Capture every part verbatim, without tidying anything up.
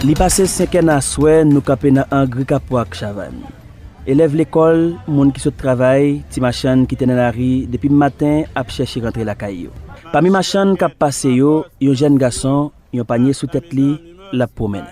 Li pase senkè nan aswè, nou kanpe nan Angri Kapwa ak Chavann. Elèv lekòl, moun ki sot travay, ti machann ki te nan lari depi maten ap chèche rantre lakay yo. Pami machann k ap pase yo, yon jèn gason, yon panye sou tèt li, l ap pwomennen.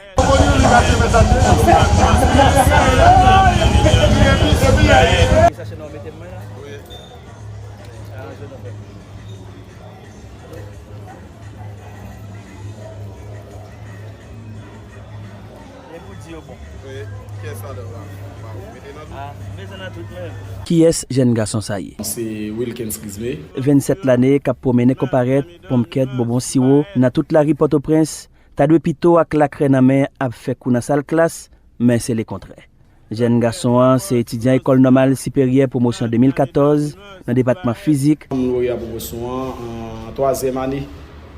Kiyès jèn gason sa ye? Se Wilkens Rizme. Vennsèt lane, k ap pwomennen konparèt, ponmkèt, bonbon siwo nan tout lari Pòtoprens, ta dwe pito ak lakrè nan men ap fè kou nan sal klas, men se lekontrè. Jèn gason an se etidyan Ekòl Nòmal Siperyè pwomosyon de mil katòz nan depatman fizik. M loreya pwomosyon an an twazyèm ane.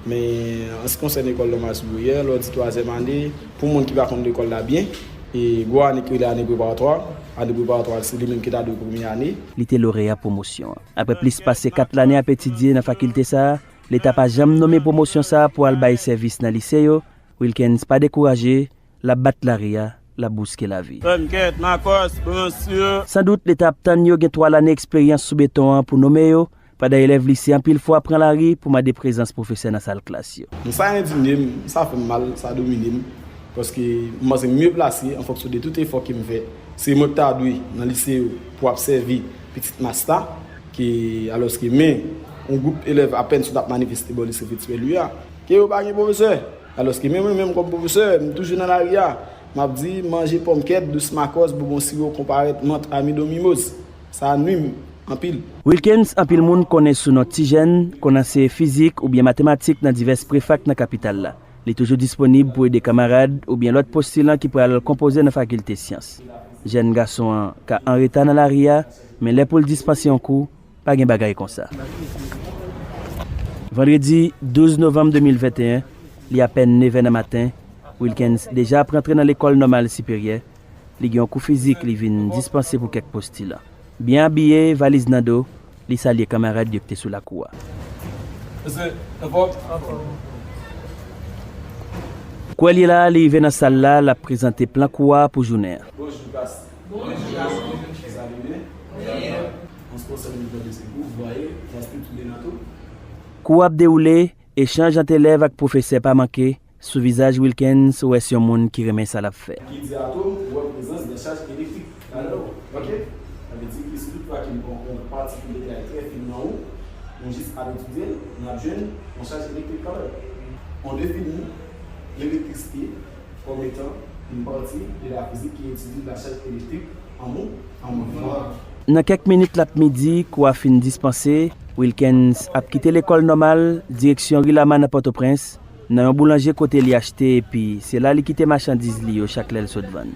Men an se ki konsène Ekòl Nòmal Siperyè, lè w di twazyèm ane, pou moun ki pa konn lekòl la byen, e gwo ane ki rele ane preparatwa, ane preparatwa se li menm ki ta dwe premye ane. Li te loreya pwomosyon an. Apre plis pase kat lane ap etidye nan fakilte sa a, Leta pa janm nonmen pwomosyon sa a pou al bay sèvis nan lise yo. Wilkens pa dekouraje, l ap bat lari a, l ap bouske lavi. Fèm kèt, Makòs, Bonsye. Sandout, Leta ap tann yo gen twa lane eksperyans sou beton an pou nonmen yo, pandan elèv lise anpil fwa pran lari pou mande prezans pwofesè nan sal klas yo. Sa endinye m, sa fè m mal, sa domine m, paske m panse m mye plase an fonksyon de tout efò ke m fè. Se mwen ki ta dwe nan lise yo pou ap sèvi pitit mas la, ke, alòske men yon gwoup elèv apèn sot ap manifeste bò lise Fritz Péluy a, ke yo pa gen pwofesè. Alòske men mwen menm kòm pwofesè, m toujou nan lari a. M ap di, manje pòmkèt, dous makòs, bonbon siwo, konparèt, mant, amidon, mimoz. Sa nwi m anpil. Wilkens, anpil moun konnen sou non Ti Jèn, konn anseye fizik oubyen matematik nan divès prefak nan kapital la. Li toujou disponib pou ede kanmarad oubyen lòt postilan ki pral konpoze nan fakilte syans. Jèn gason an ka an reta nan lari a, men lè pou l dispanse yon kou, pa gen bagay konsa. Vandredi douz novanm de mil venteyen, li apèn nevè nan maten, Wilkens deja ap rantre nan Lekòl Nòmal Siperyè. Li gen yon kou fizik li vin dispanse pou kèk postilan. Byen abiye, valiz nan do, li salye kanmarad yo ki te sou lakou a. Mesye, anfòm? Kwè l ye la, li rive nan sal la, l ap prezante plan kou a pou jounen an. Bonjou klas. Bonjou klas. Sa vin byen? Byen. Yon sponsò de kou, vwaye, klas tou tounen nan tou. Kou ap dewoule, echanj ant elèv ak pwofesè pa manke, sou vizaj Wilkens ou wè se yon moun ki renmen sa l ap fè. Ki di atò, ou wè prezans de chaj elektrik. Alò, ok? Sa vle di ke si tout fwa ke nou pran yon pati ki detay trè fin nan ou, nou jis ap etidye l, n ap jwenn yon chaj elektrik kanmenm. On defini elektrisite kòm etan yon pati de la fizik ki etidye la chaj elektrik an mou-, an mouvman. Nan kèk minit l ap midi, kou a fin dispanse, Wilkens ap kite Lekòl Nòmal, direksyon Ri Lama nan Pòtoprens, nan yon boulanje kote li achte epi se la li kite machandiz li yo chak lè l sot vann.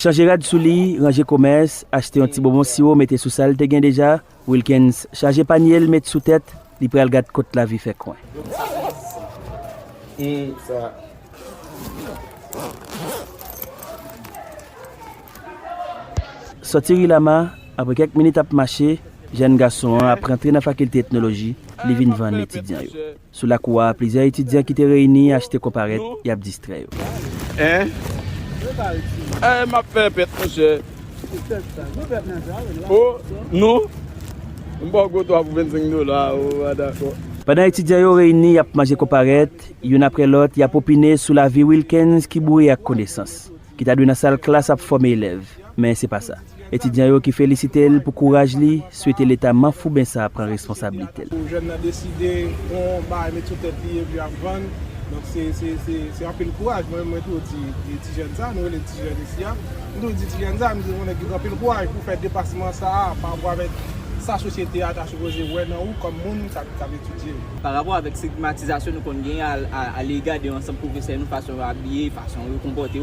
Chanje rad sou li, ranje komès, achte yon ti bonbon siwo mete sou sa l te gen deja, Wilkens chaje panye l met sou tèt, li pral gad kot lavi fè kwen. Sòti Ri Lama, apre kèk minit ap mache, jèn gason an ap rantre nan fakilte etnoloji, li vin vann etidyan yo. Sou lakou a, plizyè etidyan ki te reyini achte konparèt, y ap distrè yo. Hein? Eh, m ap fè pèt, monchè. Oh, non. M ba w gwo twa pou vennsenk dola, oh, a dakò. Pandan etidyan yo reyini, y ap manje konparèt, youn apre lòt, y ap opine sou lavi Wilkens ki boure ak konesans, ki ta dwe nan sal klas ap fòme elèv. Men se pa sa. Etidyan yo ki felisite l pou kouraj li, swete Leta manfouben sa a pran responsablite l. Pou jèn nan deside pran yon bagay met sou tèt li epi ap vann, donk se, se, se, se anpil kouraj. Mwen, mwen tou di, di ti jèn sa, nou rele l ti jèn isi a. M tou di ti jèn sa, m di yon nèg ki pran anpil kouraj pou fè depasman sa a, pa rapò avèk sa sosyete a ta sipoze wè nan ou kòm moun k ap, k ap etidye. Pa rapò avèk estigmatizasyon nou konn genyen a, a, a lega de ansanm pwofesè nou, fason yo abiye, fason yo konpòte yo.